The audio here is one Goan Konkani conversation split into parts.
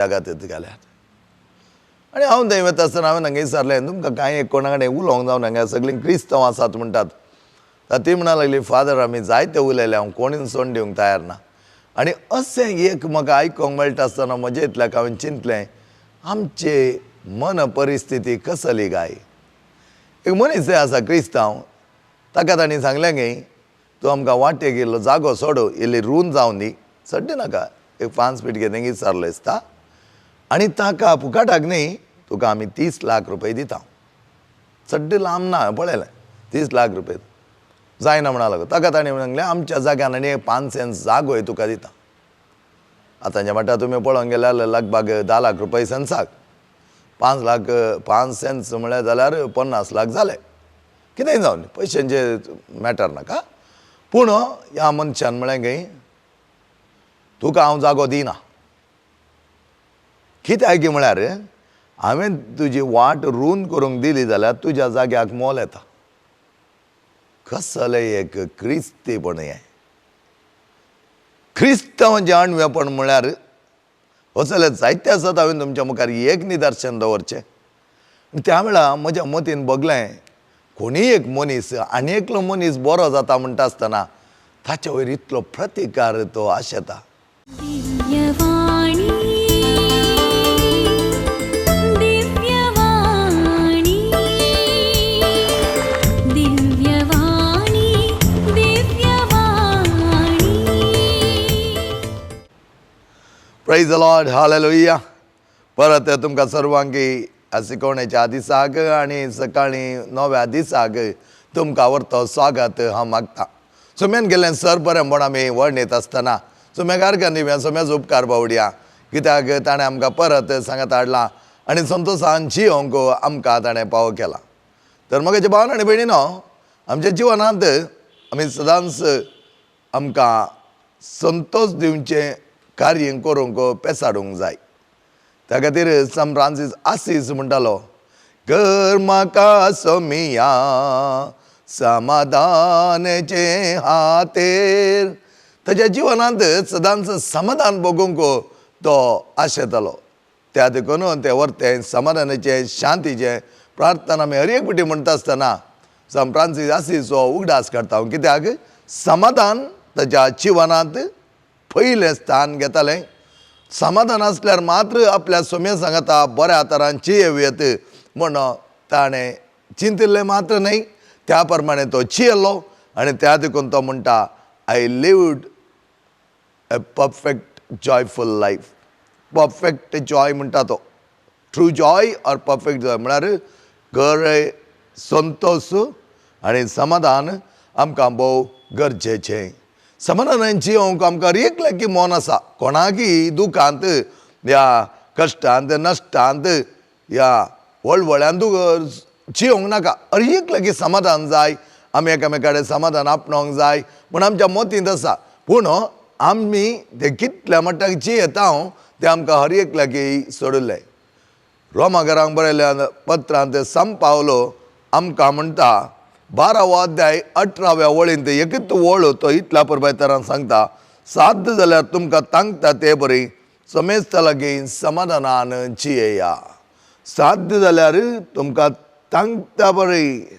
आघात घाल्यात. आनी हांव थंय वता आसतना हांवें हांगा विचारलें, तुमकां कांय एक कोणा कडेन उलोवंक जावना, हांगा सगळीं क्रिस्तांव आसात म्हणटात. ती म्हणा लागली, फादर आमी जायते उलयले, हांव कोणीन सोड दिवंक तयार ना. आनी अशें एक म्हाका आयकूंक मेळटा आसतना म्हजे इतल्याक हांवें चिंतलें, आमचे मन परिस्थिती कसली काय. एक मनीस आसा क्रिस्तांव, ताका तांणी सांगलें गे तूं आमकां वाटेक इल्लो जागो सोड, इल्ली रून जावन दी, सड्डे नाका, एक 5 फीट घेत विचारलो दिसता. आनी ताका फुकाटाक न्ही तुका आमी 30 लाख रुपये दिता, सड्डे लांब ना पळयलें 30 लाख रुपये जायना म्हणा लागलो. ताका ताणें सांगलें आमच्या जाग्यान आनी 5 सेंस जागोय तुका दिता. आतांच्या म्हणटा तुमी पळोवंक गेल्यार लगभग 10 लाख रुपये सेंसाक, 5 लाख 5 सेंस म्हळ्यार जाल्यार 50 लाख जाले. कितेंय जावन पयशांचे मॅटर नाका, पूण ह्या मनशान म्हळें गे तुका हांव जागो दिना. कित्याक म्हळ्यार हांवें तुजी वाट रून करूंक दिली जाल्यार तुज्या जाग्याक मोल येता. कसलें एक क्रिस्तीपण हें, क्रिस्तांवांचें आणवेपण म्हळ्यार असले जायते आसात. हांवें तुमच्या मुखार एक निदर्शन दवरचें. त्या वेळार म्हज्या मतीन बगलें, कोणीय एक मनीस आनी एकलो मनीस बरो जाता म्हणटा आसतना ताचे वयर इतलो प्रतिकार तो आशेता. Praise the Lord, hallelujah. परत तुमकां सर्वांकी शिकवणेच्या दिसाक आनी सकाळीं 9व्या दिसाक तुमकां व्हरतो स्वागत हांव मागता. सुम्यान गेल्लें सर बरें म्हण आमी वर्णीत आसतना सुम्याकार दिव्या सुम्याचो उपकार पावड्या, कित्याक ताणें आमकां परत सांगात हाडला आनी संतोशान जियोंक आमकां ताणें पाव केला. तर म्हगे भावन आनी भयणीनो, आमच्या जिवनांत आमी सदांच आमकां संतोश दिवचें कार्य करूंक पेसाडूंक जाय. त्या खातीर सान फ्रांसीस आसीस म्हणटालो, कर म्हाका सोमिया समाधानाचे हातेर. ताच्या जिवनांत सदांच समाधान भोगूंक तो आशेतालो. त्या देखून तें वर्तें समाधानाचें शांतीचें प्रार्थना आमी हर एक फावटी म्हणटा आसतना सान फ्रांसीस आसीसो उगडास काडटा. कित्याक समाधान ताच्या जिवनांत पयलें स्थान घेतालें. समाधान आसल्यार मात्र आपल्या सोम्या सांगाता बऱ्या तरान चियेवयत म्हण ताणें चिंतिल्लें मात्र न्हय, त्या प्रमाणे तो चियेलो. आनी त्या देखून तो म्हणटा, I lived a perfect joyful life. Perfect joy म्हणटा तो, true joy or perfect joy म्हळ्यार गरे संतोश आनी समाधान आमकां भोव गरजेचें. समाधानान जियोंक आमकां एक लागीं मन आसा. कोणाकी दुखांत या कश्टांत नश्टांत या वळवळ्यांत जियोंक नाका, हर एक लागीं समाधान जाय. आमी एकामेका कडेन समाधान आपणावंक जाय म्हूण आमच्या मतींत आसा. पूण आमी ते कितल्या मट्टाक जियेता तें आमकां हर एक लागीं सोडिल्लें. रोमाघरांक बरयल्या पत्रांत सान पावलो आमकां म्हणटा, 12वो अध्याय 18व्या वळींत एकच वळ तो इतल्या परबायतरान सांगता, साध्य जाल्यार तुमकां तांकता ते बरी समेस्ता लागीं समाधानान जियेया. साध्य जाल्यार तुमकां तांकता बरी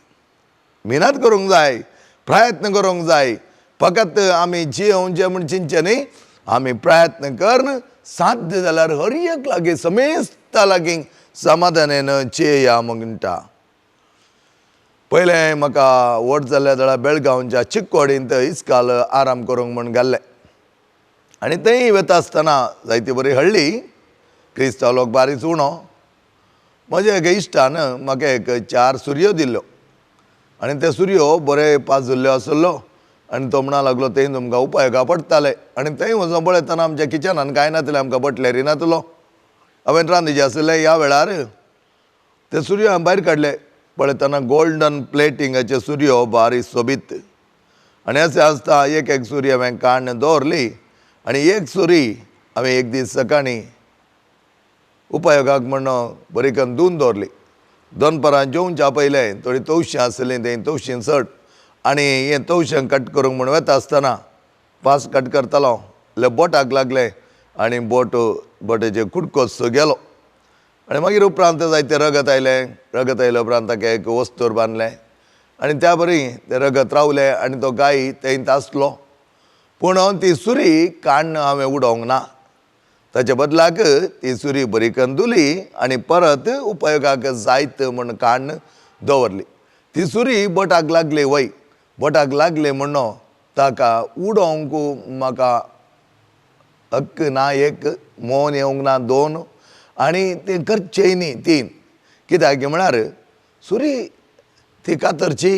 मेहनत करूंक जाय, प्रयत्न करूंक जाय. फकत आमी जियोवचें म्हूण चिंतचें न्ही, आमी प्रयत्न करून साध्य जाल्यार हर एक लागीं समेस्ता लागीं समाधानान जियेया म्हणटा. पयलें म्हाका व्हड जाल्ल्या जाल्यार बेळगांवच्या चिक्कोडींत इस्काल आराम करूंक म्हूण घाल्लें. आनी थंय वता आसतना जायती बरी हळ्ळी, क्रिस्तांव लोक बारीक उणो. म्हज्या एका इश्टान म्हाका एक 4 सुरयो दिल्ल्यो आनी ते सुरयो बरे पाजुल्ल्यो आसल्लो. आनी तो म्हणा लागलो थंय तुमकां उपायोगा पडटाले. आनी थंय वचोन पळयतना आमच्या किचनान कांय नासलें, आमकां बटलेरी नासलो. हांवें रांदचें आसलें ह्या वेळार ते सुरयो हांवें भायर काडले. पळयतना गोल्डन प्लेटिंगाचे सुरयो बारीक सोबीत. आनी अशें आसता एक एक सुरी हांवें काडून दवरली आनी एक सुरी हांवें एक दीस सकाळीं उपयोगाक म्हण बरी करून धुवन दवरली. दनपरां जेवच्या पयलें थोडी तवशीं आसलीं तें तवशीं चड आनी हें तवशें कट करूंक म्हण वता आसतना पास कट करतालो, बोटाक लागलें आनी बोट बोटाचेर कुडकोसो गेलो. आनी मागीर उपरांत जायतें रगत आयलें. रगत आयले उपरांत ताका एक वस्तूर बांदलें आनी त्या बरी तें रगत रावलें आनी तो गाय थंय आसलो. पूण ती सुरी काण्ण हांवें उडोवंक ना, ताच्या बदलाक ती सुरी बरी करून धुली आनी परत उपयोगाक जायत म्हूण काण्ण दवरली. ती सुरी बोटाक लागली वय, बोटाक लागली म्हूण ताका उडोवंक म्हाका हक्क ना, एक मोन येवंक ना, दोन, आनी तें करचें न्ही, तीन. कित्याक म्हळ्यार सुरी ती कातरची,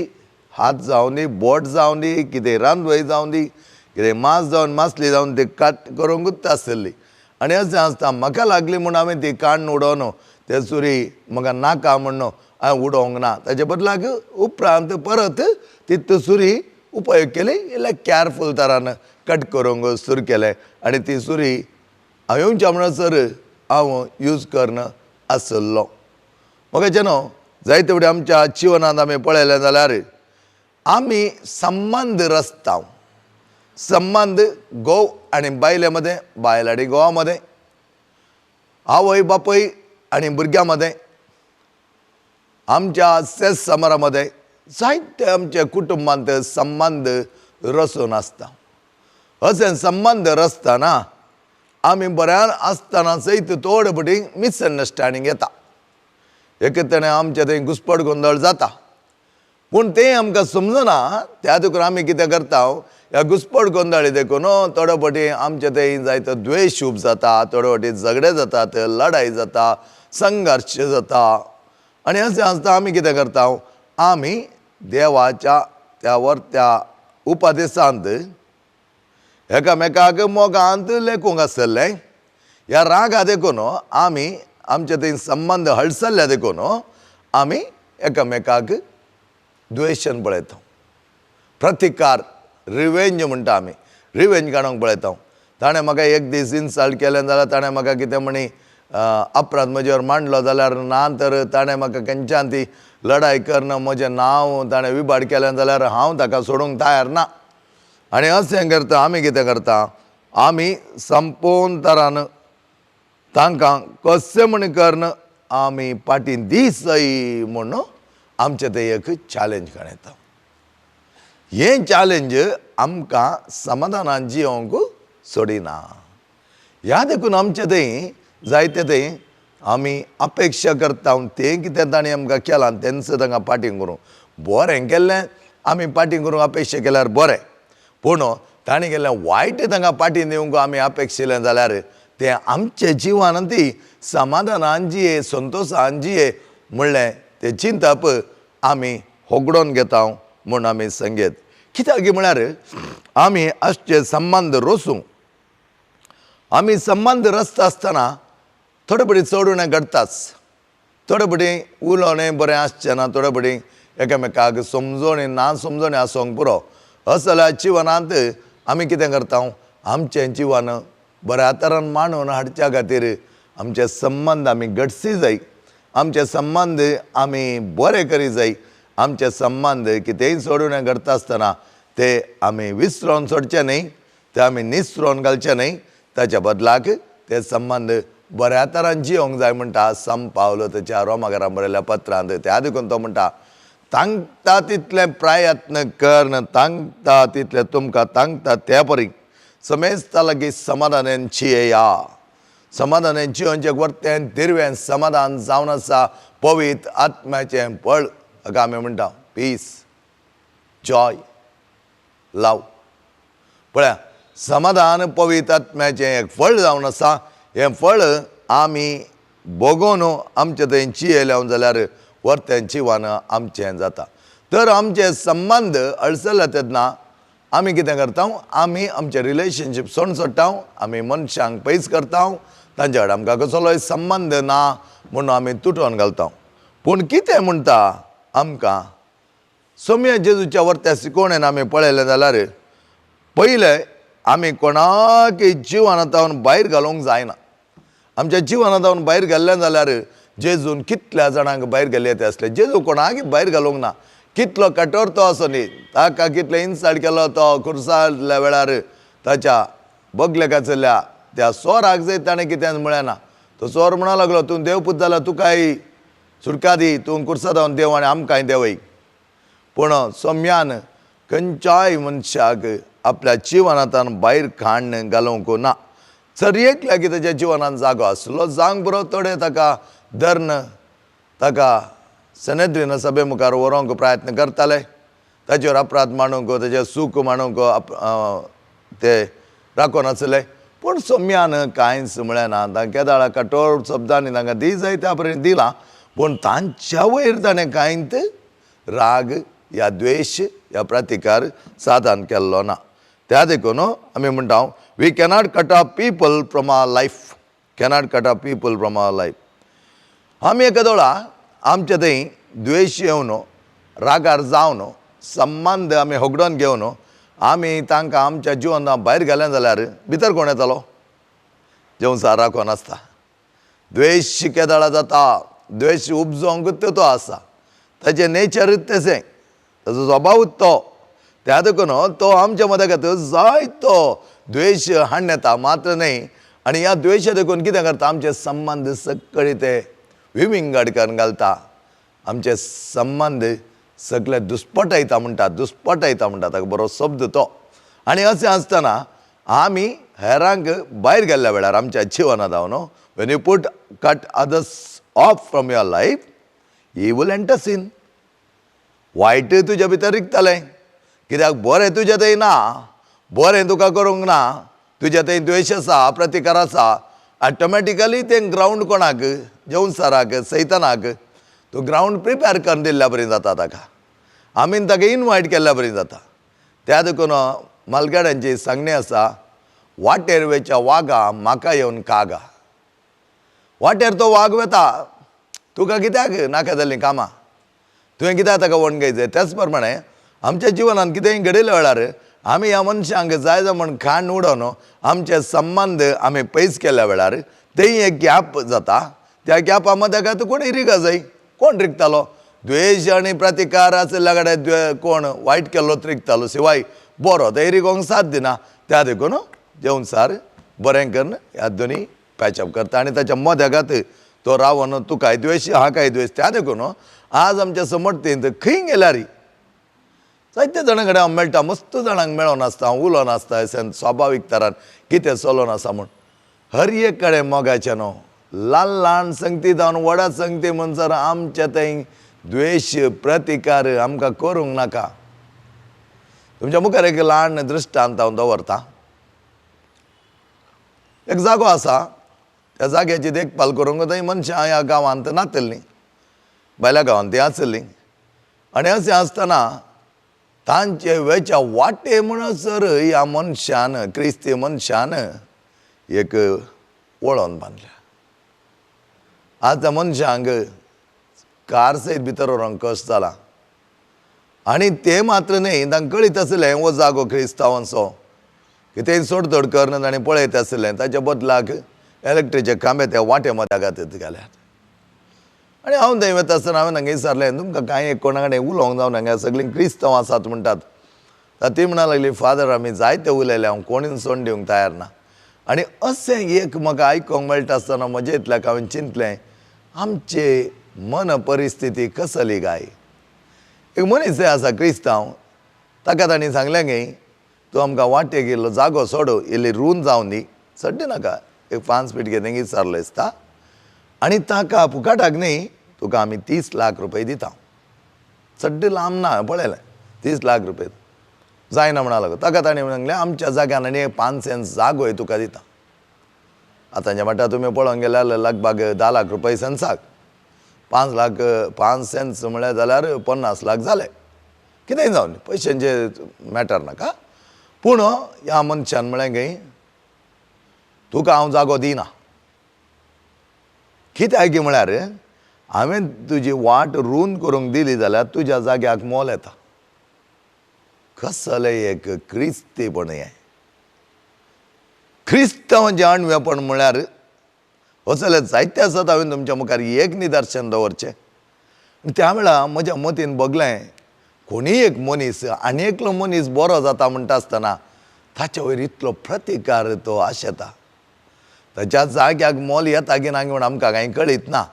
हात जावं दी, बोट जावं दी, कितें रांदवय जावं दी, कितें मांस जावन मासली जावन ती काट करूंकूच आसली. आनी अशें आसता म्हाका लागली म्हूण हांवें ती काण्ण उडोवन ते सुरी म्हाका नाका म्हूण हांवें उडोवंक ना. ताचे बदलाक उपरांत परत ती सुरी उपयोग केली, इल्ले कॅरफूल तरान कट करूंक सुरू केलें आनी ती सुरी हांव येवच्या म्हणसर हांव यूज करून आसलो. म्हाका जेन्ना जायते फुडें आमच्या जिवनांत आमी पळयलें जाल्यार आमी संबंद रचता, संबंद घोव आनी बायले मदें, बायल आनी घोवा मदें, आवय बापूय आनी भुरग्यां मदें, आमच्या सेस समारा मदें, जायते आमच्या कुटुंबांत संबंद रचून आसता. अशें संबंद रचतना आमी बऱ्यान आसतना सयत थोडे फावटी मिसअंडरस्टँडींग येता. एक तरेन आमचे थंय घुस्पट गोंदळ जाता, पूण तें आमकां समजना. त्या देखून आमी कितें करता, ह्या घुस्पट गोंदळी देखून थोडे फावटी आमचे थंय जायतो द्वेश उब जाता, थोडे फावटी झगडे जातात, लडाई जाता, संघर्श जाता. आनी अशें आसता आमी कितें करता, आमी देवाच्या त्या वर्त्या उपदेशांत एकामेकाक मोगांत लेखूंक आसलें. ह्या रागा देखून आमी आमचे थंय संबंद हळसल्ल्या देखून आमी एकामेकाक द्वेशन पळयता, प्रतिकार, रिवेंज म्हणटा आमी, रिवेंज काडूंक पळयता. ताणें म्हाका एक दीस इन्सल्ट केलें जाल्यार ताणें म्हाका कितें म्हणी अपराध म्हजेर मांडलो जाल्यार, ना तर ताणें म्हाका खंयच्यान ती लडाय करून म्हजें नांव ताणें विबाड केलें जाल्यार हांव ताका सोडूंक तयार ना. आनी अशें करता आमी कितें करता, आमी संपूर्ण तरान तांकां कशें म्हण करून आमी फाटीं दीसय म्हूण आमचें तें एक चॅलेंज काडटा. हें चॅलेंज आमकां समाधानान जियोंक सोडिना. ह्या देखून आमचें थंय जायते थंय आमी अपेक्षा करता तें कितें ताणें आमकां केलां तेंच तांकां फाटीं करूंक बरें केल्लें आमी फाटीं करूंक अपेक्षा केल्यार बरें, पूण ताणें केल्लें वायट तांकां फाटीं दिवंक आमी अपेक्षिलें जाल्यार तें आमचे जिवान ती समाधानान जिये, संतोशान जिये म्हणलें तें चिंतप आमी होगडोवन घेता म्हूण आमी संगीत. कित्याक म्हळ्यार आमी आसचे संबंद रोसूं, आमी संबंद रचता आसतना थोडे फावटी चड उणें घडटाच, थोडे फावटी उलोवणें बरें आसचें ना, थोडे फावटी एकामेकाक समजोणी ना समजोणी आसूंक पुरो. अशें जाल्यार जिवनांत आमी कितें करता, आमचें जिवन बऱ्या तरान मांडून हाडच्या खातीर आमचे संबंद आमी घटसी जाय, आमचे संबंद आमी बरे करी जाय, आमचे संबंद कितेंय सोडून घडटा आसतना ते आमी विसरोन सोडचे न्हय, ते आमी निसरोन घालचे न्हय, ताच्या बदलाक ते संबंद बऱ्या तरान जियोंक जाय म्हणटा संत पावलो ताच्या रोमाकारां बरयल्या पत्रांत. त्या देखून तो म्हणटा तांकता तितलें प्रयत्न कर, तांकता तितलें तुमकां तांकता ते परी समेस्ता लागीं समाधानान जियेया. समाधानान जियोवचें वर्तें तिरवें समाधान जावन आसा पवित्र आत्म्याचें फळ, हाका आमी म्हणटा पीस, जॉय, लव. पळया समाधान पवित्र आत्म्याचें एक फळ जावन आसा. हें फळ आमी भोगोवन आमचें थंय जियेलें जाल्यार वर्तें जिवन आमचें जाता. तर आमचे संबंद अळसले तेन्ना आमी कितें करता, आमी आमचें रिलेशनशीप सोडून सोडटा, आमी मनशांक पयस करता, तांचे कडेन आमकां कसलोय संबंद ना म्हूण आमी तुटोवन घालता. पूण कितें म्हणटा आमकां सोम्या जेजूच्या वर्त्या शिकोवणेन आमी पळयलें जाल्यार पयलें आमी कोणाकय जिवनांत भायर घालूंक जायना. आमच्या जिवनांत भायर घाल्लें जाल्यार जेजून कितल्या जाणांक भायर गेल्ले ते आसले, जेजू कोणाकय भायर घालूंक ना. कितलो कठोर तो आसो न्ही, ताका कितले इन्सल्ट केलो तो खुर्साल्या वेळार ताच्या बगलेक आशिल्ल्या त्या चोराक जंय ताणें कितें म्हळें ना. तो चोर म्हणूंक लागलो, तूं देवपूत जाल्यार तुकाय सुटका दी, तूं कुर्सादावन देव आनी आमकांय देवय. पूण सोम्यान खंयच्याय मनशाक आपल्या जिवनांतल्यान भायर काडून घालूंक ना. सर एक लागीं ताच्या जिवनांत जागो आसलो जावंक बरो, थोडे ताका धर्न ताका सनेद्रीन सभे मुखार व्हरूंक प्रयत्न करताले, ताचेर अपराध मांडूंक, ताचेर सूख मांडूंक ते राखून आसले. पूण सोम्यान कांयच म्हळें ना. तांकां केदाळा कठोर शब्दांनी तांकां दी जाय त्या पर्यंत दिलां, पूण तांच्या वयर ताणें कांयच राग या द्वेश या प्रतिकार साधन केल्लो ना. त्या देखून आमी म्हणटा, we cannot cut off people from our life, cannot cut off people from our life. आमी एकादोळा आमच्या थंय द्वेश येवन रागार जावन संबंद आमी होगडोवन घेवन आमी तांकां आमच्या जिवना भायर घालें जाल्यार भितर कोण येतलो? जेवण राखून आसता. द्वेश केदाळा जाता, द्वेश उपजोवंक तो आसा, ताचें नेचरूच तशें, ताचो स्वभावूच तो. त्या देखून तो आमच्या मदगत जायतो द्वेश हाडून येता मात्र न्हय. आनी ह्या द्वेशा देखून कितें करता, आमचे संबंद सगळे ते विविंगड करून घालता, आमचे संबंद सगळे दुस्पटयता म्हणटा, दुस्पटयता म्हणटा, ताका बरो शब्द तो. आनी अशें आसतना आमी हेरांक भायर गेल्ल्या वेळार आमच्या जिवनांत न्हू, when you put cut others off from your life, he will enter sin. वायट तुज्या भितर रिगतलें, कित्याक बरें तुज्या थंय ना, बरें तुका करूंक ना, तुज्या थंय द्वेश आसा, प्रतिकार आसा. ऑटोमॅटिकली तें ग्रावंड कोणाक, जेवसाराक, सैतानाक तो ग्रावंड प्रिपेर करून दिल्ल्या बरी जाता ताका, आमी ताका इनवायट केल्ल्या बरी जाता. त्या देखून मालगाड्यांची सांगणी आसा, वाटेर वेच्या वागा म्हाका येवन कागा. वाटेर तो वाग वेता, तुका कित्याक नाका जाल्लीं कामां, तुवें कित्याक ताका वणगय. त्याच प्रमाणे आमच्या जिवनांत कितेंय घडिल्ल्या वेळार आमी ह्या मनशांक जाय जाय म्हण खाण उडोवन आमचे संबंद आमी पयस केल्ल्या वेळार तेय एक गॅप जाता. त्या गॅपा मदें कोण रिगा जाय, कोण रिगतालो? द्वेश आनी प्रतिकार आशिल्ल्या कडेन कोण वायट केल्लो रिगतालो, शिवाय बरो ते रिगोंक साथ दिना. त्या देखून जेवण सार बरें करून ह्या दोनी पॅचअप करता आनी ताच्या मदेगात तो रावन तुकाय द्वेश हाकाय द्वेश. त्या देखून आज आमच्या समर्थेंत खंय गेल्यार जायते जाणां कडेन हांव मेळटा, मस्त जाणांक मेळोन आसता, हांव उलोवन आसता अशें स्वाभावीक तरान कितें चलोवन आसा म्हूण. हर एक कडेन मोगाचें न्हू, ल्हान ल्हान संगती जावन व्हडा संगती म्हणसर आमच्या थंय द्वेश प्रतिकार आमकां करूंक नाका. तुमच्या मुखार एक ल्हान दृश्टांत हांव दवरता. एक जागो आसा, त्या जाग्याची देखभाल करूंक थंय मनशां ह्या गांवांत नातल्लीं, भायल्या गांवांत ती आसली. आनी अशें आसतना तांचे वेच्या वाटे म्हणसर ह्या मनशान, क्रिस्ती मनशान एक वळोन बांदल्या. आज त्या मनशांक कार सयत भितर व्हरूंक कश्ट जाला. आनी ते मात्र न्हय, तांकां कळीत आसलें हो जागो क्रिस्तांवांचो, कितेंय सोडतोड करून ताणें पळयत आसलें. ताच्या बदलाक इलेक्ट्रिकचे खांबे त्या वाटे मदगात घाल्यात. आनी हांव थंय वता आसतना हांवें तांकां विचारलें, तुमकां कांय एक कोणा कडेन उलोवंक जावना, हांगा सगळीं क्रिस्तांव आसात म्हणटात. ती म्हणा लागली, फादर आमी जायते उलयले, हांव कोणीन सोड दिवंक तयार ना. आनी अशें एक म्हाका आयकूंक मेळटा आसतना म्हज्या इतल्याक हांवें चिंतलें, आमचे मन परिस्थिती कसली काय. एक मनीस आसा क्रिस्तांव, ताका तांणी सांगलें गे, तूं आमकां वाटेक इल्लो जागो सोड, इल्ली रून जावन दी, सड्डे नाका, एक 5 फीट घेत विचारलो दिसता. आनी ताका फुकाटाक न्ही, तुका आमी 30 लाख रुपये दिता, सड्डे लांब ना पळयलें, 30 लाख रुपये जायना म्हणा लागलो. ताका ताणें सांगलें, आमच्या जाग्यान आनी 5 सेंस जागोय तुका दिता. आतांच्या म्हणटा तुमी पळोवंक गेल्यार लगभग 10 लाख रुपये सेंसाक, 5 लाख 5 सेंस म्हळ्यार जाल्यार 50 लाख जाले. कितेंय जावन पयशांचे मॅटर नाका. पूण ह्या मनशान म्हळें गे, तुका हांव जागो दिना. कित्याक म्हळ्यार हांवें तुजी वाट रून करूंक दिली जाल्यार तुज्या जाग्याक मोल येता. कसलें एक क्रिस्तीपण हें, क्रिस्तांवांचें आणवेपण म्हळ्यार असले जायते आसात. हांवें तुमच्या मुखार एक निदर्शन दवरचें. त्या वेळार म्हज्या मतीन बगलें, कोणीय एक मनीस आनी एकलो मनीस बरो जाता म्हणटा आसतना ताच्या वयर इतलो प्रतिकार तो आशेता. ताच्या जाग्याक मोल येता की ना म्हूण आमकां कांय कळीत ना.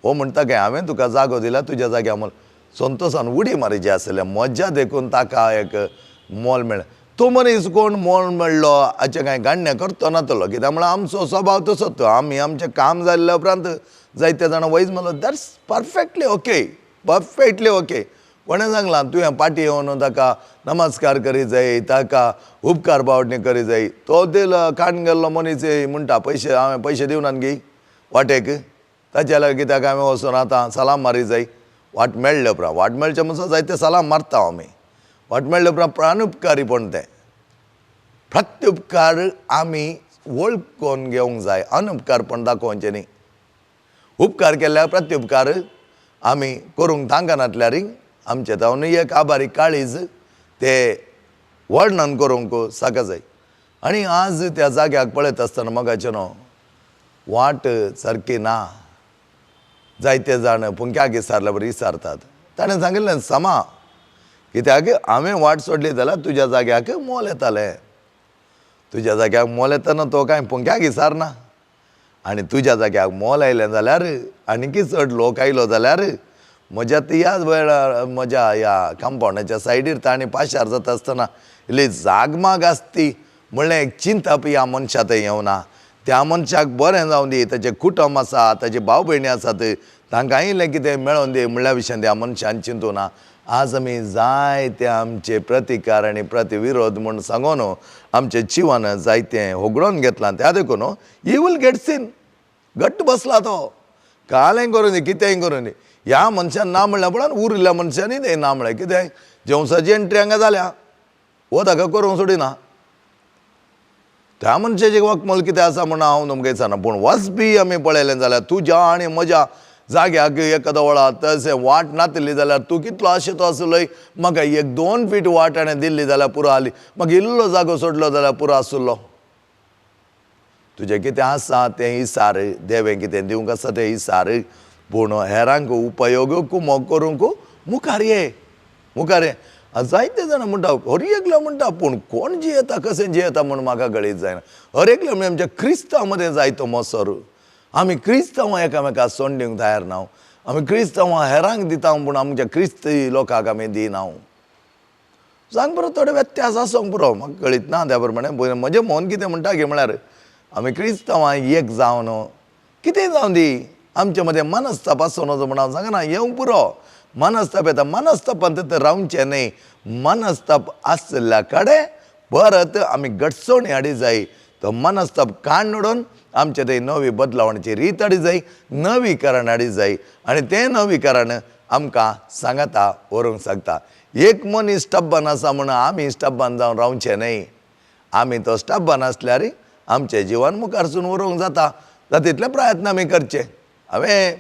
हो म्हणटा काय हांवें तुका जागो दिला, तुज्या जाग्यार मोल. संतोशान उडी मारीची आसलें मज्जा देखून ताका एक मोल मेळ्ळें. तो मनीस कोण मोल मेळ्ळो हाचें कांय गाणणें करतो नातलो, कित्याक म्हळ्यार आमचो स्वभाव तसो तो. आमी आमचें काम जाल्ल्या उपरांत जायते जाणां वयच म्हणलो that's perfectly okay, perfectly okay. कोणें सांगलां तुवें पाटी येवन ताका नमस्कार करी जाय, ताका उपकार पावटणी करी जाय. तो दिल काडून गेल्लो मनीस म्हणटा पयशे हांवें पयशे दिवनात गी वाटेक, ताच्या लागीं कित्याक हांवें वचून आतां सलाम मारी जाय. वाट मेळ्ळे उपरांत, वाट मेळचे म्हणसर जायते सलाम मारता आमी. वाट मेळ्ळे उपरांत प्राणुपकारीपण तें प्रत्युपकार आमी वळखून घेवंक जाय, अनुपकारपण दाखोवचें न्ही. उपकार केल्यार प्रत्युपकार आमी करूंक तांकनातल्यार आमचे जावन एक आबारी काळीज ते वर्णन करूंक साका जाय. आनी आज त्या जाग्याक पळयत आसतना मगाचें न्हू वाट सारकी ना, जायते जाण पुंक्याक विसारल्या बरी विसारतात. ताणें सांगिल्लें समा, कित्याक हांवें वाट सोडली जाल्यार तुज्या जाग्याक मोल येतालें, तुज्या जाग्याक मोल येतना तो कांय पुंक्याक विसारना, आनी तुज्या जाग्याक मोल आयलें जाल्यार आनीकय चड लोक आयलो जाल्यार म्हज्या त्याच वेळार म्हज्या ह्या कंपावंडाच्या सायडीर तांणी पाशार जाता आसतना इल्ली जागमाग आसती म्हणलें एक चिंतप ह्या मनशा थंय येवना. त्या मनशाक बरें जावं दी, ताचें कुटुंब आसा, ताचे भाव भयणी आसात, तांकां इल्लें कितें मेळोन दी म्हणल्या विशयान त्या मनशान चिंतूना. आज आमी जायते आमचे प्रतिकार आनी प्रतिविरोध म्हूण सांगून आमचें जिवन जायतें होगडोवन घेतलां. त्या देखून he will get scene, घट्ट बसला तो, कालें करूं दी कितेंय करूं दी. ह्या मनशान ना म्हणल्या पळोवन उरिल्ल्या मनशांनी तें ना म्हणलें. कितें जेवसाची एंट्री हांगा जाल्या, हो ताका करूंक सोडिना. त्या मनशाचें वखमल कितें आसा म्हूण हांव तुमकां विचारना, पूण वचपी आमी पळयलें जाल्यार तुज्या आनी म्हज्या जाग्याक एखादो वेळा तशें वाट नातिल्ली जाल्यार तूं कितलो आशेतो आसलोय, म्हाका एक 2 फीट वाट हाणें दिल्ली जाल्यार पुरो आसली, म्हाका इल्लो जागो सोडलो जाल्यार पुरो आसलो. तुजें कितें आसा तें इसार, देवें कितें दिवंक आसा तें इसार, पूण हेरांक उपयोग कुमोक करूंक मुखार ये, मुखार ये. जायते जाणां म्हणटा, हर एकलो म्हणटा, पूण कोण जियेता कशें जियेता म्हूण म्हाका कळीत जायना. हर एकलो म्हणजे आमच्या क्रिस्तांव मदें जायतो मोसर, आमी क्रिस्तांवां एकामेकाक सोंड दिवंक तयार ना, आमी क्रिस्तांवां हेरांक दिता पूण आमच्या क्रिस्ती लोकांक आमी दिना. सांग पुरो, थोडे व्यत्यास आसूंक पुरो, म्हाका कळीत ना त्या प्रमाणे. म्हजें मन कितें म्हणटा की म्हळ्यार आमी क्रिस्तांवां एक जावन कितें जावं दी, आमचे मदें मनस्ताप आसूं नजो म्हूण हांव सांगना, येवंक पुरो. मनस्ताप येता, मनस्तापान तर रावचें न्ही. मनस्ताप आशिल्ल्या कडेन परत आमी घटसवणी हाडी जाय, तो मनस्ताप काडून उडोवन आमचे थंय नवी बदलावणची रीत हाडी जाय, नवीकरण हाडी जाय, आनी तें नवीकरण आमकां सांगाता व्हरूंक शकता. एक मनीस स्टब्बन आसा म्हूण आमी स्टब्बन जावन रावचें न्ही. आमी तो स्टब्बन आसल्यार आमचें जिवन मुखारसून व्हरूंक जाता, जाता तितले प्रयत्न आमी करचे. हांवें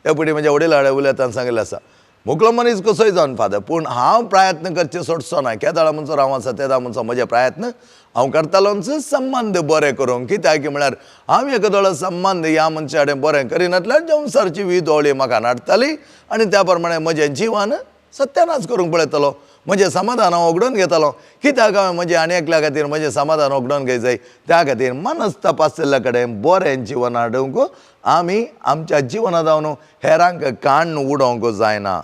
हे पयलीं म्हज्या वडिला कडेन उलयतना सांगिल्लें आसा, मुकलो मनीस कसोय जावन फादर, पूण हांव प्रयत्न करचे सोडचो ना. केदाळा म्हणसर हांव आसा तेदा म्हणसर म्हजे प्रयत्न हांव करतालोच संबंद बरें करूंक. कित्याक की म्हळ्यार हांव एकादो संबंद ह्या मनशा कडेन बरें करिनासल्यार संवसारची विदोळी म्हाका नाडटाली आनी त्या प्रमाणे म्हजें जिवन सत्यानाश करूंक पळयतलो, म्हजें समाधान हांव उगडून घेतलो. कित्याक हांवें म्हजें आनी एकल्या खातीर म्हजें समाधान उगडून घेय जाय. त्या खातीर मनस्ताप आशिल्ल्या कडेन बरें जिवन हाडूंक आमी आमच्या जिवना जावन हेरांक काण्ण उडोवंक जायना.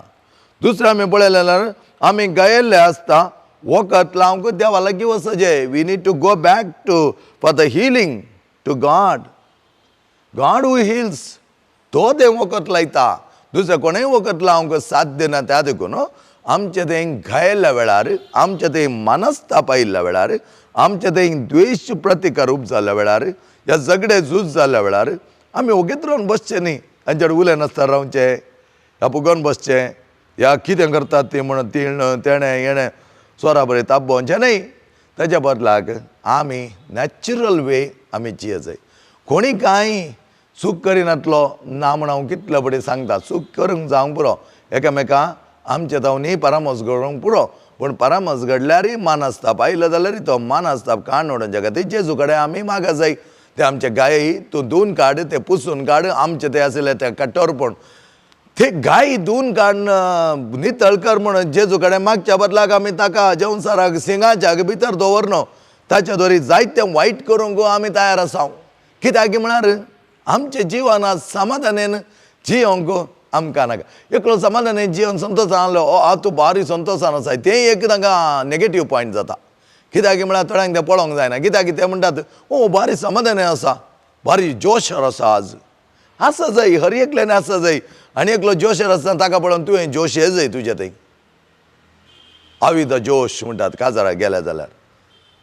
दुसरें आमी पळयलें जाल्यार आमी गायिल्ले आसता वखद लावंक देवा लागीं वचचें. We need to go back to for the healing to God. God who heals, तो तें वखद लायता, दुसरें कोणेंय वखद लावंक साध्य ना. त्या देखून आमचें थंय घायल्ल्या वेळार, आमचें थंय मनस्ताप आयिल्ल्या वेळार, आमचें थंय द्वेश प्रतिकार उब जाल्ल्या वेळार, ह्या झगडे झूज जाल्ल्या वेळार आमी ओगीत रावन बसचें न्ही, तांचे कडेन उलयनासतना रावचें, ह्या फुगोवन बसचें, ह्या कितें करतात ती म्हणून तिण तेणें हेणें सोरा बरें तापोवचें न्ही. ताच्या बदलाक आमी नॅचरल वे आमी जिये जाय. कोणी कांय चूक करिनातलो ना म्हूण हांव कितले फुडें सांगता, चूक करूंक जावंक पुरो, एकामेका आमचे जावन परामर्श घडोवंक पुरो, पूण परामर्श घडल्यारय मानस्ताप आयलो जाल्यार तो मानस्ताप काण उडोवच्या खातीर जेजू कडेन आमी मागा जाय. ते आमचे गायी तूं धुवन काड, ते पुसून काड, आमचे ते आशिल्ले ते कठोरपण ते गायी धुवन काड, नितळ कर म्हणून जेजू कडेन मागच्या बदलाक आमी ताका जेवणसाराक सिंगाच्या भितर दवरनो, ताच्या दोरी जायतें वायट करूंक आमी तयार आसा. कित्याक म्हळ्यार आमच्या जिवनांत समाधानेन जिवंक आमकां नाका. एकलो समाधानेन जिवन संतोशान आसलो, ओ हांव तूं बारी संतोशान आसाय, तें एक तांकां नेगेटीव पॉयंट जाता. कित्याक म्हळ्यार थोड्यांक तें पळोवंक जायना. कित्याक ते म्हणटात, ओ बारी समाधानी आसा, बारी जोशार आसा, आज आसा जाय, हर एकल्यान आसा जाय. आनी एकलो जोशार आसतना ताका पळोवन तुवें जोश ये जाय तुजे थंय. आवी the जोश म्हणटात काजाराक गेल्या जाल्यार.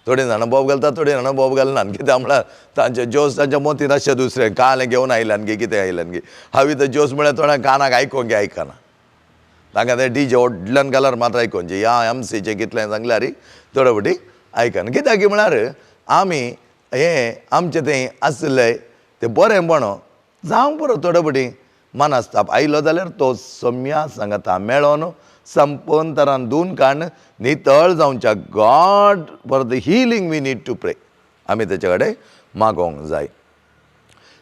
थोडीं जाणां बोब घालतात, थोडीं जाणां बोब घालनात. कित्याक म्हळ्यार तांचे जोश तांच्या मोतीन आसचें दुसरें कालें घेवन आयल्यान गी कितें आयल्यान गी. हांव the जोश म्हळ्यार थोड्यांक कानाक आयकोंक आयकना, तांकां ते डीजे व्हडल्यान घाल्यार मात्र आयकोंचे, ह्या एमसीचें कितलें सांगल्यार थोडे फावटी आयकना. कित्याक म्हळ्यार आमी हें आमचें तें आशिल्लें तें बरेंपण जावंक पुरो. थोडे फावटी मनस्ताप आयलो जाल्यार तो सम्या सांगता मेळोन संपन तरान धुवन काडून नितळ जावच्या. God for the healing we need to pray. आमी तेचे कडेन मागोवंक जाय.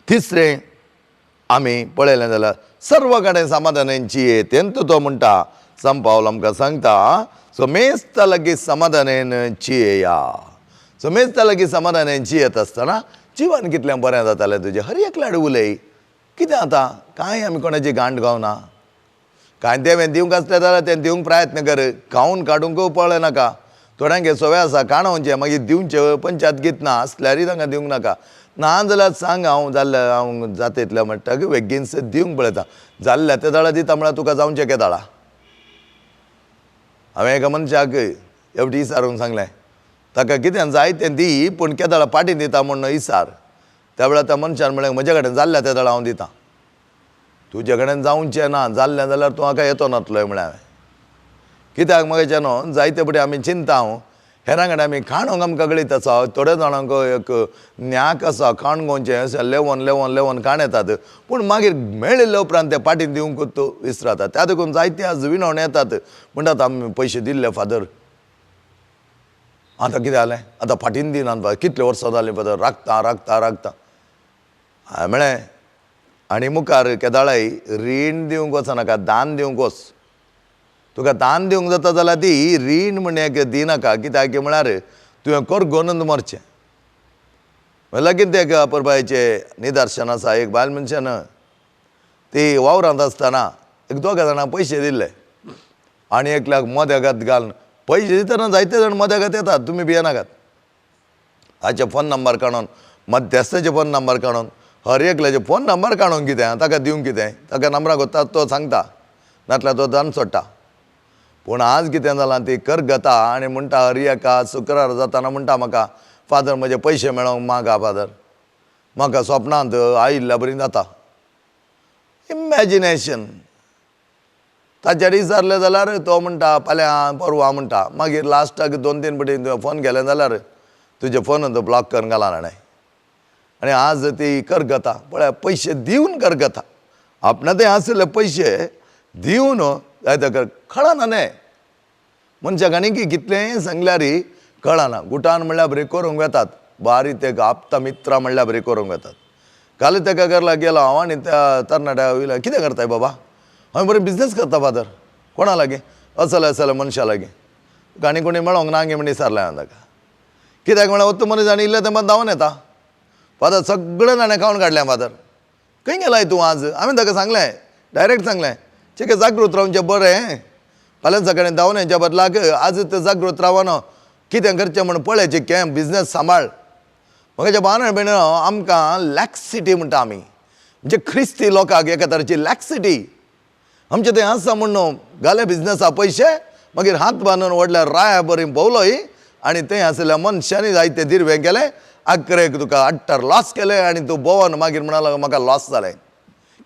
तिसरें आमी पळयलें जाल्यार सर्व कडेन समाधानान जिये तेंत तो म्हणटा. संत पावल आमकां सांगता, समेस्त लागीं समाधानेन जियेया. समेस्त लागीं समाधानेन जियेत आसतना जिवन कितलें बरें जातालें तुजें. हर एकल्याड उलय कितें आतां कांय आमी कोणाची गांठ गावना. कांय देवें दिवंक आसलें जाल्यार तें दिवंक प्रयत्न कर, खावन काडूंक पळय नाका. थोड्यांक सवय आसा काणोवचें मागीर दिवचें पंचायत घेतना आसल्यारय तांकां दिवंक नाका. ना जाल्यार सांग हांव जाल्लें हांव जाता इतलें म्हणटा बेगीनच दिवंक पळयता. जाल्लें ते दाळा दिता म्हळ्यार तुका जावचें केदाळा. हांवें एका मनशाक एवढी इसारून सांगलें, ताका कितें जाय तें दी पूण केदाळा पाटी दिता म्हूण इसार. त्या वेळार त्या मनशान म्हणलें म्हजे कडेन जाल्लें ते दाळा हांव दिता, तुजे कडेन जावचें ना, जाल्लें जाल्यार तूं म्हाका येतो नातलोय म्हळ्यार हांवें. कित्याक म्हाका न्हू जायते फावटी आमी चिंता हांव हेरां कडेन आमी खाणोंक आमकां गळीत आसा. थोड्या जाणांक एक न्याक आसा खाण गोंयचें अशें लेवन लेवन लेवन खाण येतात, पूण मागीर मेळिल्ले उपरांत ते पाटी दिवंक विसरतात. त्या देखून जायते आज विनवण येतात, म्हणटात आमी पयशे दिल्ले फादर, आतां कितें जालें, आतां फाटीन दिनात, कितले वर्सां जालीं फादर, राखता राखता राखता. हांवें म्हळें आनी मुखार केदाळाय रीण दिवंक वचनाका, दान दिवंक वच. तुका दान दिवंक जाता जाल्यार ती रीण म्हण एक दिनाका. कित्याक म्हळ्यार तुवें करगोनूच मरचें. लागीं तें एक परबायचें निदर्शन आसा. एक बायल मनशान ती वावरांत आसतना एक दोगा जाणांक पयशे दिल्ले आनी एकल्याक मदेगात घालून पयशे दितना जायते जाण मदेगात येतात, तुमी भियेनाकात. हाचे फोन नंबर काडून, मध्यस्थाचे फोन नंबर काडून, हर एकल्याचे फोन नंबर काडून कितें ताका दिवंक कितें, ताका नंबराक वता तो सांगता, नातल्यार तो दान सोडटा. पूण आज कितें जालां ती करगता आनी म्हणटा हर एका शुक्रार जाताना म्हणटा म्हाका फादर म्हजे पयशे मेळोंक मागा फादर, म्हाका स्वप्नांत आयिल्ल्या बरी जाता. इमॅजिनेशन. ताचेर विचारलें जाल्यार तो म्हणटा फाल्यां परवां म्हणटा, मागीर लास्टाक दोन तीन फावटी तुवें फोन केलें जाल्यार तुजे फोन तो ब्लॉक करून घाला ताणें. आनी आज ती करगता पळय पयशे दिवन करगता, आपणा ते आशिल्ले पयशे दिवन जायते कर कळना न्हय मनशाक. आनी की कितलेंय सांगल्यार कळना. गुटान म्हणल्यार बरी करूंक वेतात, बारी ते आप्ता मित्रां म्हणल्यार बरी करूंक वेतात. काल तेका घरला गेलो हांव आनी त्या तरणाट्या वयल्या कितें करताय बाबा, हांवें बरें बिजनेस करता फादर. कोणा लागीं असले असले मनशा लागीं तुका आनी कोणी मेळोंक ना गे म्हण विचारलें हांवें ताका. कित्याक म्हळ्यार वत्त मनीस आनी इल्लें तें धांवन येता, फादर सगळें ताणें खावन काडलें फादर, खंय गेलाय तूं आज. हांवें ताका सांगलें, डायरेक्ट सांगलें, चिके जागृत रावचें बरें, फाल्यां सकाळीं धांवन येवच्या बदलाक आज तें जागृत रावन कितें करचें म्हण पळय, चिके बिजनेस सांबाळ. म्हज्या भावान भयणीनो आमकां लॅक्सिटी म्हणटा आमी, म्हणजे क्रिस्ती लोकांक एका तरेची लॅक्सिटी. आमचें तें आसा म्हण घाले बिजनसा पयशे, मागीर हात बांदून व्हडल्या राया बरी भोवलोय आनी थंय आशिल्ल्या मनशांनी जायते दिर्वें केलें, आखरेक तुका अट्टर लॉस केलें आनी तूं भोंवन मागीर म्हणालो म्हाका लॉस जालें.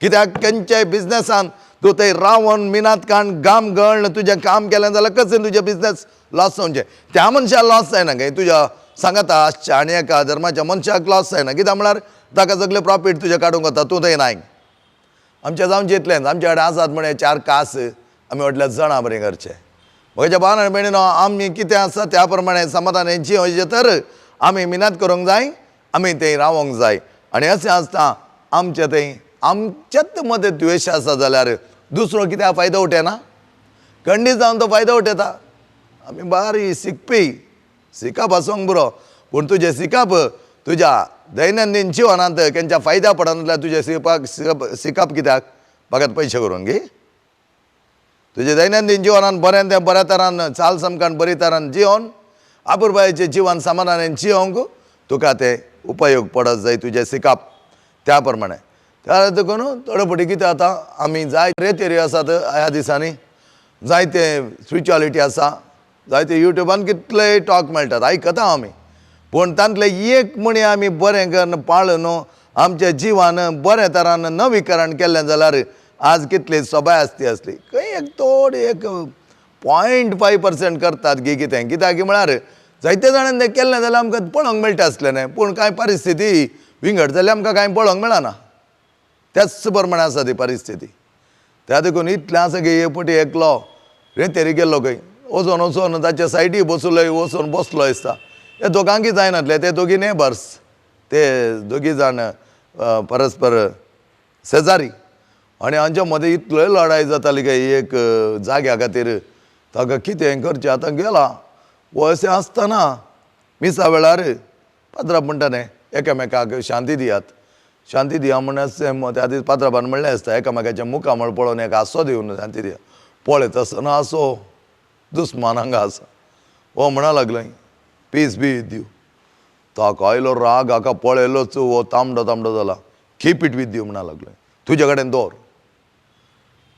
कित्याक खंयच्याय बिजनसान तूं थंय रावन मिनात काण गाम गळण तुजें काम केलें जाल्यार कशें तुजें बिजनस लॉस जावचें. त्या मनशाक लॉस जायना काय तुज्या सांगाता आसच्या आनी एका धर्माच्या मनशाक लॉस जायना. कित्याक म्हळ्यार ताका सगळें प्रॉफीट तुजें काडूंक वता, तूं थंय नाय. आमचें जावचें इतलेंच, आमचे कडेन आसात म्हण चार कास आमी व्हडल्या जाणां बरें करचें. म्हज्या भावान आनी भयणीनो आमी कितें आसा त्या प्रमाणे समाधान जियोचें तर आमी मिनात करूंक जाय, आमी थंय रावोंक जाय. आनी अशें आसता आमचें थंय आमच्याच मदें द्वेश आसा जाल्यार दुसरो कित्याक फायदो उठयना, खंडीत जावन तो फायदो उठयता. आमी बारी शिकपी, शिकप आसूंक बरो, पूण तुजें शिकप तुज्या दैनंदीन जिवनांत केंच्या फायद्या पडना जाल्यार तुजें शिकपाक शिकप कित्याक फकत पयशे करून गी? तुजें दैनंदीन जिवनान बरें तें बऱ्या तरान चाल समकान बरी तरान जिवन आपुरबायेचें जिवन समाधानान जिवंक तुका तें उपयोग पडत जाय तुजें शिकप. त्या प्रमाणे त्या देखून थोडे फावटी कितें जाता, आमी जायते रेतेरी आसात ह्या दिसांनी, जायते स्पिरिच्युअलिटी आसा, जायते युट्यूबान कितले टॉक मेळटात आयकता आमी, पूण तांतले एक म्हणी आमी बरें करून पाळून आमच्या जिवान बऱ्या तरान नवीकरण केल्लें जाल्यार आज कितली सोबाय आसती आसली. खंय एक थोडी एक 0.5% करतात गी कितें, कित्याक म्हळ्यार जायते जाणांनी तें केल्लें जाल्यार आमकां पळोवंक मेळटा आसलें न्हय, पूण कांय परिस्थिती विंगड जाल्यार आमकां कांय पळोवंक मेळना. त्याच प्रमाणे आसा ती परिस्थिती. त्या देखून इतलें आसा की एक फावटी एकलो रेंतेरी गेल्लो खंय वचोन वचोन ताच्या सायडी बसलो, वचोन बसलो दिसता. हे दोगांकय जायनातले, ते दोगी नेबर्स, ते दोगी जाण परस्पर शेजारी, आनी हांच्या मदें इतलोय लडाय जाताली काय एक जाग्या खातीर. ताका कितें करचें आतां गेला वो अशें आसतना मिसा वेळार पात्राब म्हणटा न्ही एकामेकाक शांती दियात, शांती दिया म्हण अशें त्या दीस पात्राबान म्हणलें आसता, एकामेकाच्या मुखामळ पळोवन एक हांसो दिवन शांती दिया. पळयत आसतना हांसो दुस्मान हांगा आसा. हो म्हणा लागलें पीस बी विथ you. ताका आयलो राग, हाका पळयलोच हो तांबडो तांबडो जाला. कीप it with you म्हणा लागलें, तुजे कडेन दवर.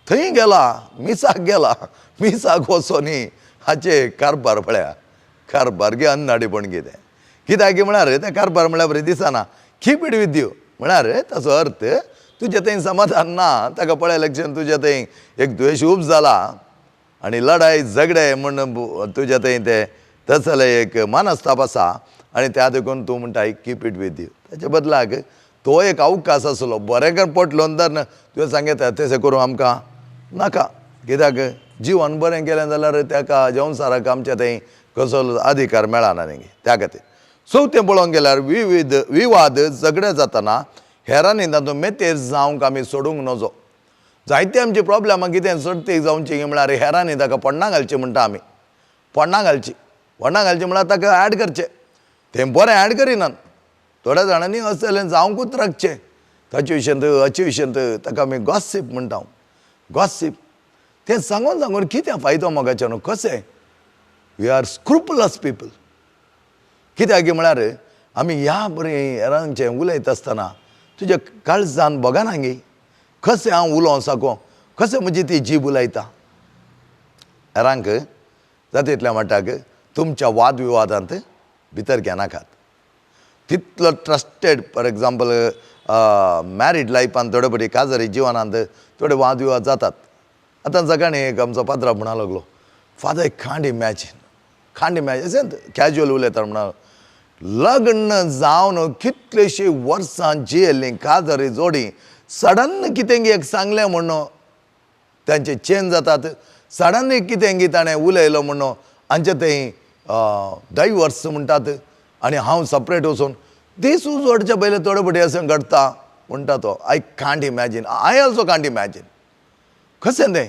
थंय गेला मिसाक गेला, मिसाक वचोनी हाचे कारबार पळया, कारबार गे अन्नाडीपण कितें कित्याक म्हळ्यार तें कारबार म्हळ्यार बरें दिसना. कीप it with you म्हळ्यार ताचो अर्थ तुजें थंय समाधान ना, ताका पळयलें क्षण तुजें थंय एक द्वेश उब जाला आनी लडाय झगडे म्हण तुजें थंय तें तसलें एक मनस्ताप आसा आनी त्या देखून तूं म्हणटा कीप it with you. ताचे बदलाक तो एक अवकाश आसलो बरें कर पटलो तर तुवें सांगता तशें करूं आमकां नाका, कित्याक जिवन बरें केलें जाल्यार ताका संवसाराक आमच्या थंय कसलो अधिकार मेळना न्ही. त्या खातीर चवथें पळोवंक गेल्यार विविध विवाद झगडे जातना हेरांनी तातूंत मेतेर जावंक आमी सोडूंक नजो. जायते आमचे प्रोब्लेमां कितें सोडतीक जावची म्हळ्यार हेरांनी ताका पण्णां घालची म्हणटा आमी, पण्णां घालची, पण्णां घालची म्हळ्यार ताका एड करचें, तें बरें एड करिनात. थोड्या जाणांनी असलें जावंकूच राखचें ताचे विशयांत हाचे विशयांत, ताका आमी गॉसीप म्हणटा. गॉसीप तें सांगून सांगून कितें फायदो मोगाचें न्हू, कशें we are scrupulous people. कित्याक म्हळ्यार आमी ह्या बरें हेरांचें उलयता आसतना तुज्या काळजान भोगना गे कशें हांव उलोवंक साको, कशें म्हजी ती जीब उलयता. हेरांक जाता तितल्या मटाक तुमच्या वादविवादांत भितर घेनाकात. तितलो ट्रस्टेड फॉर एग्जाम्पल मॅरीड लायफान थोडे फावटी काजारी जिवनांत थोडे वादविवाद जातात. आतां सकाळीं एक आमचो पात्रांव म्हणा लागलो, father can't imagine, can't imagine अशें कॅज्युअल उलयता म्हणा, लग्न जावन कितलींशीं वर्सां जियेल्लीं काजारी जोडी सडन कितें एक सांगलें म्हणून तांचे चेंज जातात, सडन कितें ताणें उलयलो म्हणून हांचे थंय डायवर्स म्हणटात आनी हांव सपरेट वचून दीस उजवाडच्या पयलें थोडे फावटी अशें घडटा म्हणटा तो. I can't imagine, I also can't imagine कशें तें.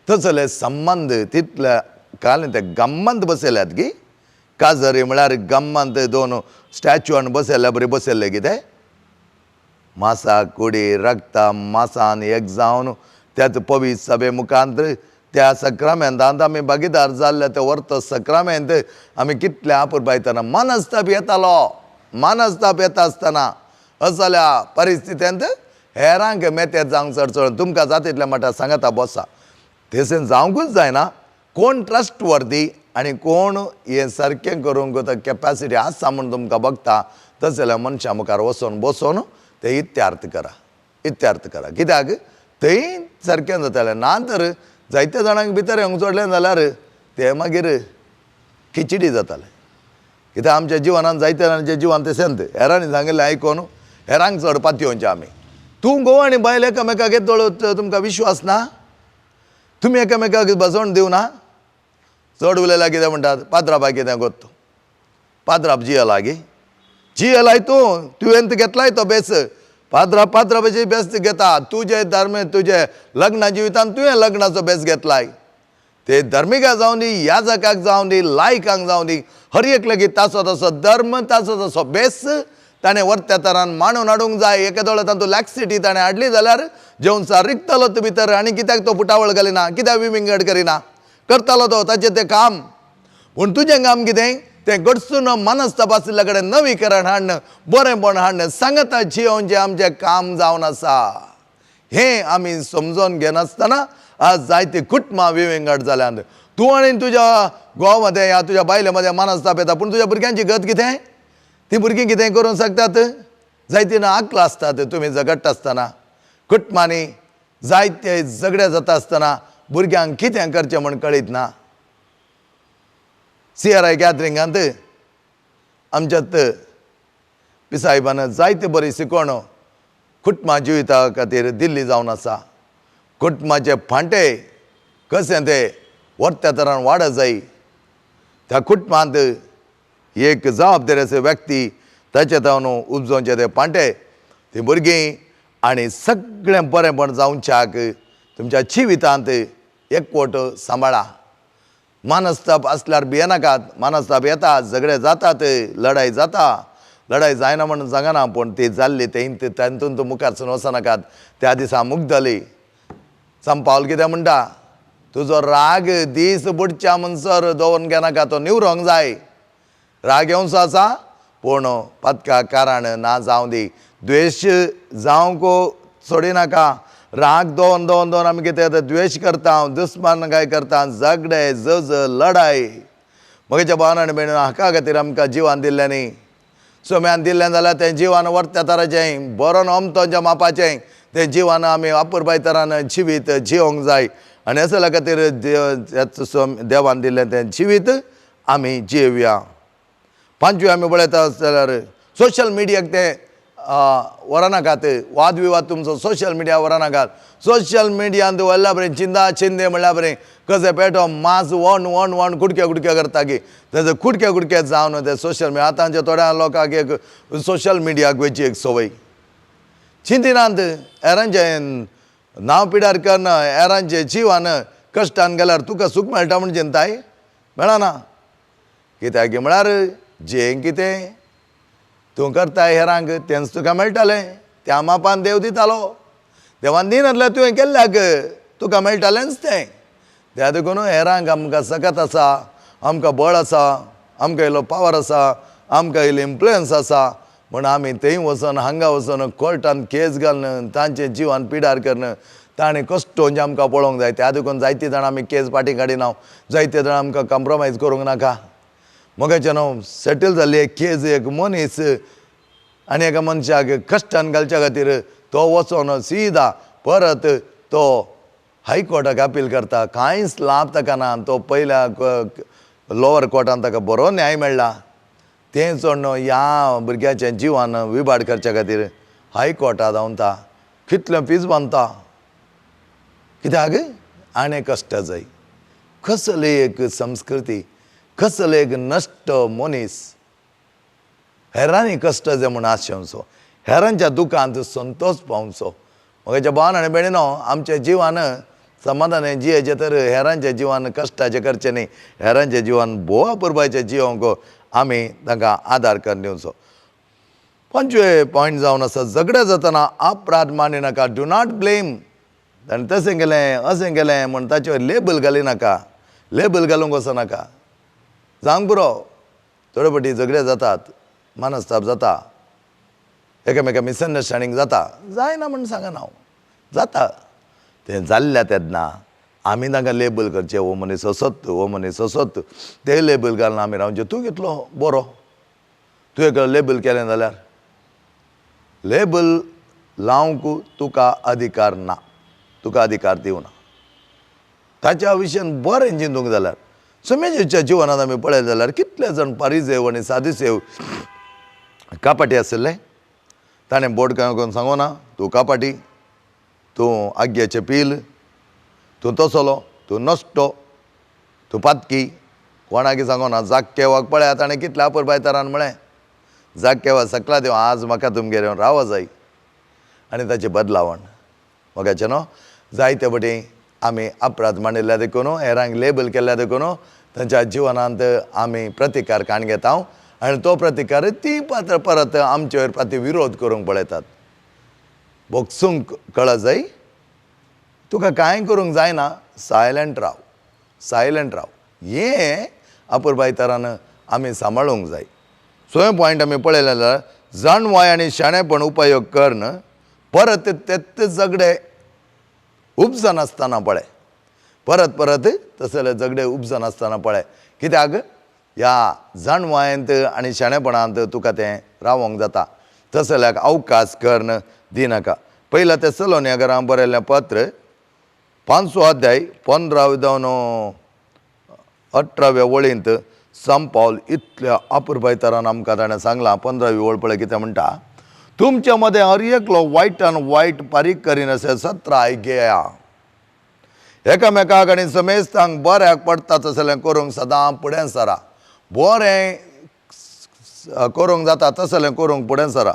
तसले संबंद तितल्या काल ते गम्मंत बसयल्यात की काजरी म्हळ्यार गम्मंत दोन स्टॅच्यून बसयल्ल्या बरी बसयल्ले कितें मासा कुडी रगता मासान एक जावन त्याच पवित्र सभे मुखांत त्या सक्रामेंतांत आमी भागीदार जाल्ले त्या वर्त सक्रामेंत आमी कितले आपुरबायतना मनस्ताप येतालो. मनस्ताप येता आसतना असल्या परिस्थितींत हेरांक मेतेर जावंक चड चड तुमकां जाता तितल्या म्हणटा सांगता बसा तशें जावंकूच जायना. कोण ट्रस्ट वर्दी आनी कोण हें सारकें करूंक कॅपेसिटी आसा म्हूण तुमकां बघता तशें जाल्यार मनशां मुखार वचोन बसोन ते इत्यार्थ करा, इत्यार्थ करा, कित्याक थंय सारकें जातालें ना तर जायत्या जाणांक भितर येवंक सोडलें जाल्यार ते मागीर खिचडी जातालें. कित्याक आमच्या जिवनान जायत्या जाणांच्या जिवन तशेंच हेरांनी सांगिल्लें आयकून हेरांक चड पातयेवचें आमी. तूं घोव आनी बायल एकामेकाक येदोळ तुमकां विश्वास ना, तुमी एकामेकाक बसवण दिवना, चड उलयल्यार कितें म्हणटात पात्राबाय कितें कोत्ता, पात्राब जियेला गे, जियेलाय तूं, तुवें घेतलाय तो बेस, पात्रा पात्राबाची बेस घेता, तुजे धर्म तुजे लग्न जिवितान तुवें लग्नाचो बेस घेतलाय, ते धर्मिका जावं दी, याजकाक जावं दी, लायकांक जावं दी, हर एक लेगीत ताचो तसो धर्म ताचो तसो बेस ताणें वर्त्या तरान मांडून हाडूंक जाय. एके दोळे तातूंत लॅक्सिटी ताणें हाडली जाल्यार जेवण रिगतलो तूं भितर. आनी कित्याक तो फुटावळ घालिना, कित्याक विविंगड करिना, करतालो तो ताचें तें काम. पूण तुजें काम कितें, तें घडसून मनस्ताप आशिल्ल्या कडेन नवीकरण हाडण, बरेंपण हाडण, सांगता जियोवचें आमचें काम जावन आसा. हें आमी समजून घेनासतना आज जायती कुटुंबां विविंगड जाल्यांत. तूं आनी तुज्या घोवा मदें ह्या तुज्या बायले मदें मनस्ताप येता, पूण तुज्या भुरग्यांची गत कितें, तीं भुरगीं कितें करूंक शकतात? जायतीं आकलां आसतात. तुमी झगडटा आसतना कुटुंबांनी जायते झगडे जाता आसतना भुरग्यांक कितें करचें म्हूण कळीत ना. CRI गॅदरिंगांत आमच्यात पिसायबान जायते बरी शिकवण कुटुंबा जिविता खातीर दिल्ली जावन आसा. कुटुंबाचे फांटे कशें ते वर्त्या तरान वाडत जाय. त्या कुटुंबांत एक जबाबदारी व्यक्ती ताचे तावन उपजोवचे ते पांटे, ती भुरगीं आनी सगळें बरेंपण जावच्याक तुमच्या जिवितांत एकवट सांबाळा. मानस्ताप आसल्यार भियेनाकात. मानस्ताप येता, झगडे जातात, लडाय जाता. लडाय जायना म्हणून सांगना, पूण ती जाल्ली ते तातूंत मुखार सून वचनाकात. त्या दिसा मुगदली संपावल कितें म्हणटा, तुजो राग दीस बुडच्या म्हणसर दवरून घेनाका, तो निवरोंक जाय. राग येवचो आसा पूण पदका कारण ना जावं दी, द्वेश जावंक सोडिनाका. राग दोन दोन दोन आमी कितें द्वेश करता, दुस्मान काय करता, झगडे, जज, लडाय. म्हज्या भावान आनी भयणीन हाका खातीर आमकां जिवान दिल्लें न्ही. सोम्यान दिल्लें जाल्यार तें जिवान वर्त्या तराचें बरोन अमतोच्या मापाचें तें जिवान आमी अपुरबाय तरान जिवीत जिवंक जाय. आनी असल्या खातीर देवान दिल्लें तें जिवीत आमी जिवया. पांचवी आमी पळयता जाल्यार सोशल मिडियाक तें व्हरनाकात. वादविवाद तुमचो सोशल मिडिया व्हरनाकात. सोशल मिडियांत व्हडल्या बरें चिंता चिंदे म्हणल्यार बरें कशें पेटो मास वण वण वण कुडक्या कुडक्या करता की तेजो कुडक्या कुडक्या जावन ते सोशल मिडिया. आतांच्या थोड्या लोकांक एक सोशल मिडियाक वयची एक संवय. चिंतिनात हेरांचें नांव पिडार करन, हेरांचें जिवान कश्टान गेल्यार तुका सूख मेळटा म्हूण चिंताय मेळना. कित्याक म्हळ्यार जें कितें तूं करताय हेरांक तेंच तुका मेळटालें. त्या मापान देव दितालो. देवान दिनासल्यार तुवें केल्ल्याक तुका मेळटालेंच तें. त्या देखून हेरांक आमकां सकत आसा, आमकां बळ आसा, आमकां इल्लो पावर आसा, आमकां इल्लो इन्फ्लुयन्स आसा म्हण आमी थंय वचोन हांगा वचोन कोर्टान केस घालून तांचे जिवान पिडार करून ताणें कश्ट म्हणजे आमकां पळोवंक जाय. त्या देखून जायते जाणां आमी केस फाटीं काडिना, जायते जाणां आमकां कॉम्प्रोमायज करूंक नाका. मगाचें न्हू सेटल जाल्ली एक केज एक मनीस आनी एका मनशाक कश्टान घालच्या खातीर तो वचोन सीधा परत तो हायकोर्टाक अपील करता. कांयच लाभ ताका ना. तो पयल्या लोवर कोर्टान ताका बरो न्याय मेळ्ळा. तें चोडण ह्या भुरग्याचें जिवान विबाड करच्या खातीर हायकोर्टा धांवता, कितलें फीज बांदता. कित्याक आनी कश्ट जाय. कसली एक संस्कृती, कसले एक नश्ट मनीस. हेरांनी कश्ट जाय म्हूण आशेवचो, हेरांच्या दुखांत संतोश पावचो. म्हज्या भावान आनी भयणीनो, आमच्या जिवान समाधान जियेचें तर हेरांच्या जिवान कश्टाचें करचें न्ही. हेरांच्या जिवान भोव अपुरबायचें जिवंक आमी तांकां आदार करून दिवचो. पंचवे पॉयंट जावन आसा, झगडे जातना अपराध मानिनाका. Do not blame. ताणें तशें केलें अशें केलें म्हूण ताचेर लेबल घालिनाका. लेबल घालूंक वचनाका. जावंक पुरो. थोडे फावटी झगडे जातात, मनस्ताप जाता, एकामेका मिसअंडरस्टँडींग जाता. जायना म्हूण सांगना हांव, जाता. तें जाल्ल्या तेन्ना आमी तांकां लेबल करचें, हो मनीस असत, हो मनीस असत. तें लेबल घालून आमी रावचें. तूं कितलो बरो, तुवें लेबल केलें जाल्यार लेबल लावंक तुका अधिकार ना, तुका अधिकार दिवना. ताच्या विशयान बरें चिंतूंक जाल्यार समेजाच्या जिवनांत आमी पळयत जाल्यार कितले जाण पारिजेव आनी सादुसेव कापाटी आशिल्ले. ताणें बोट करून सांगूना, तूं कापाटी, तूं आग्याचें पील, तूं तसलो, तूं नश्टो, तूं पातकी. कोणाकी सांगूना. जाक्केवाक पळयात ताणें कितल्या अपुरबायतरान म्हळें, जाक्केवा सकला देव आज म्हाका तुमगेर येवन राव जाय. आनी ताचें बदलावण मोगाचें न्हू. जायते फावटी आमी अपराध मांडिल्ल्या देखून, हेरांक लेबल केल्ल्या देखून तांच्या जिवनांत आमी प्रतिकार काण घेता. आनी तो प्रतिकार ती पात्र परत आमचे वयर प्रती विरोध करूंक पळयतात. बोगसूंक कळ जाय, तुका कांय करूंक जायना, सायलंट राव, सायलंट राव. हें अपुरबाय तरान आमी सांबाळूंक जाय. सगळे पॉयंट आमी पळयलें जाल्यार जाणवाय आनी शाणेपण उपयोग करून परत तेच झगडे उपजनासतना पळय, परत परत तसले झगडे उपजनासतना पळय. कित्याक ह्या जाणवायेंत आनी शाणेपणांत तुका तें रावोंक जाता. तसल्याक अवकाश करून दिनाका. पयल्या ते सलोनिया घरां बरयल्लें पत्र 5 अध्याय 15 जावन 18व्या वळींत संत पावल इतल्या अपुरबाय तरान आमकां ताणें सांगलां. 15वी वळ पळय कितें म्हणटा, तुमच्या मदें हर एकलो वायटान वायट पारीक करिनासले सत्राय घेया, एकामेकाक आनी समेस्तांक बऱ्याक पडटा तसलें करूंक सदां फुडें सरा. बरें करूंक जाता तसलें करूंक फुडें सरा.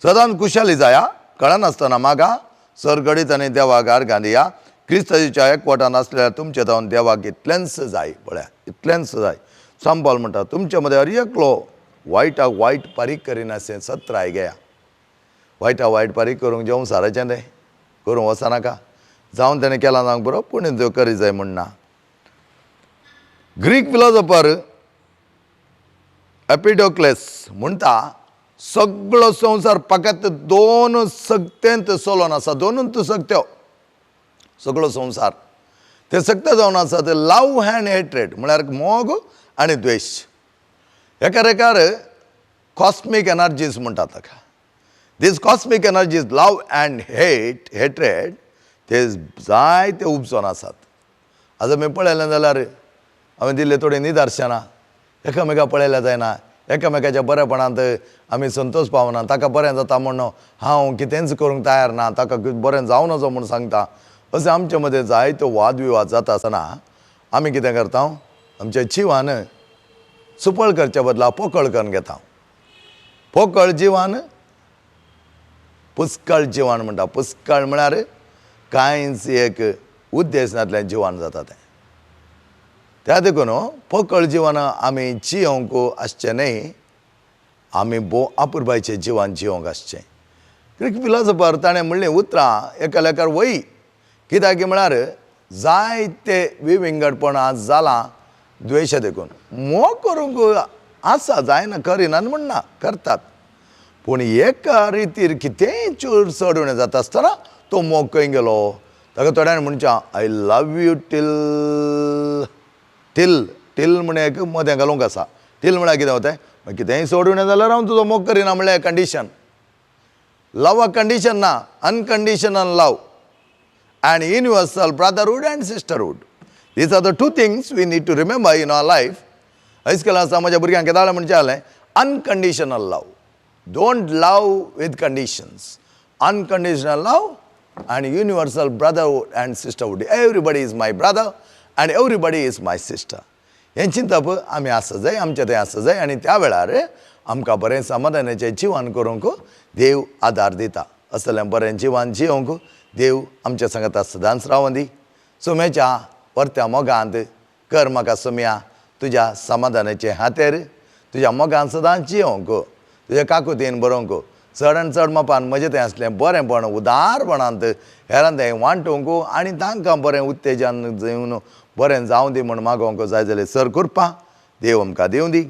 सदांच खुशाली जाया, कळनासतना मागा, सरगडीत आनी देवाक आर्गां दिया. क्रिस्ताच्या एकवटान आसल्यार तुमचे जावन देवाक इतलेंच जाय. पळया, इतलेंच जाय. संत पावल म्हणटा तुमचे मदें हर एकलो वायटाक वायट पारीक करिनासलें सत्राय घेया. वायटाक वायट पारीक करूंक जेवण साराचें तें करूंक वचनाका, जावन तेणें केलां जावंक बरो, पूण त्यो करी जाय म्हूण ना. ग्रीक फिलॉसॉफर एपिडोक्लेस म्हणटा सगळो संवसार फकत दोन सक्तेंत चलोन आसा, दोनूच सक्त्यो सगळो संवसार. ते सक्ते जावन आसा ते लव अँड हेट्रेड, म्हळ्यार मोग आनी द्वेश. एकार कॉस्मीक एनर्जीज म्हणटा ताका. These cosmic energies love and hatred ते जायते उपजोन आसात. आतां आमी पळयलें जाल्यार हांवें दिल्ले थोडीं निदर्शनां, एकामेका पळयल्यार जायना, एकामेकाच्या बरेपणांत आमी संतोश पावना. ताका बरें जाता म्हूण हांव कितेंच करूंक तयार ना, ताका बरें जावं नजो म्हूण सांगता. अशें आमचे मदें जायतो वादविवाद जाता आसतना आमी कितें करता, आमच्या जिवान सुपळ करच्या बदला पोकळ करून घेता. पोकळ जिवान पुस्कळ जिवान म्हणटा. पुस्कळ म्हळ्यार कांयच एक उद्देश नासलें जिवान जाता तें. त्या देखून पोकळ जिवान आमी जियोंक आसचें न्हय, आमी भोव अपुरबायचें जिवान जियोंक आसचें. ग्रीक फिलॉसॉफर ताणें म्हणलीं उतरां एका लेखार वय, कित्याक म्हळ्यार जायते विविंगडपण आज जालां द्वेशा देखून. मोग करूंक आसा जायना, करिना म्हणना, करतात, पूण एका रितीर कितेंय चड चड उणें जाता आसतना तो मोग खंय गेलो. ताका थोड्यांनी म्हणचें I love you till till till म्हण एक मदें घालूंक आसा. टील म्हळ्यार कितें वता, कितेंय चड उणें जाल्यार हांव तुजो मोग करिना म्हळ्यार कंडिशन. लवाक कंडिशन ना, unconditional love and universal brotherhood and sisterhood. These are the two things we need to remember in our life. आयज काल आसा म्हज्या भुरग्यांक केदाळ म्हणचें जालें, unconditional love, don't love with conditions. Unconditional love and universal brotherhood and sisterhood. Everybody is my brother and everybody is my sister. हें चिंतप आमी आसा जाय, आमचें तें आसा जाय. आनी त्या वेळार आमकां बरें समाधानाचें जिवन करूंक देव आदार दिता. असलें बरें जिवन जिवंक देव आमच्या सांगाता सदांच रावों दी. सुम्याच्या परत्या मोगांत कर म्हाका सुम्या तुज्या समाधानाचे हातेर, तुज्या मोगान सदांच जिवंक, तुज्या काकुतीन बरोवंक, चड आनी चड मापान म्हजें तें आसलें बरेंपण उदारपणांत हेरांत तें वांटूंक आनी तांकां बरें उत्तेजन दिवन बरें जावं दी म्हूण मागोवंक जाय जाल्यार सर कृपा देव आमकां दिवं दी.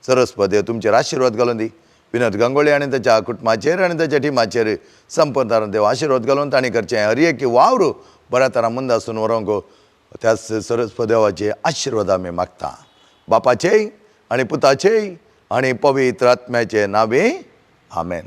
सरस्पत देव तुमचेर आशिर्वाद घालून दी. विनोद गांगोळी आनी ताच्या कुटुंबाचेर आनी ताच्या टिमाचेर संपदान देव आशिर्वाद घालून तांणी करचें हर एक वावर बऱ्या तरा मुंदासून व्हरूंक त्याच सरस्पत देवाचे आशिर्वाद आमी मागता. बापाचे आनी पुताचे आनी पवित्र आत्म्याचे नावे, आमेन.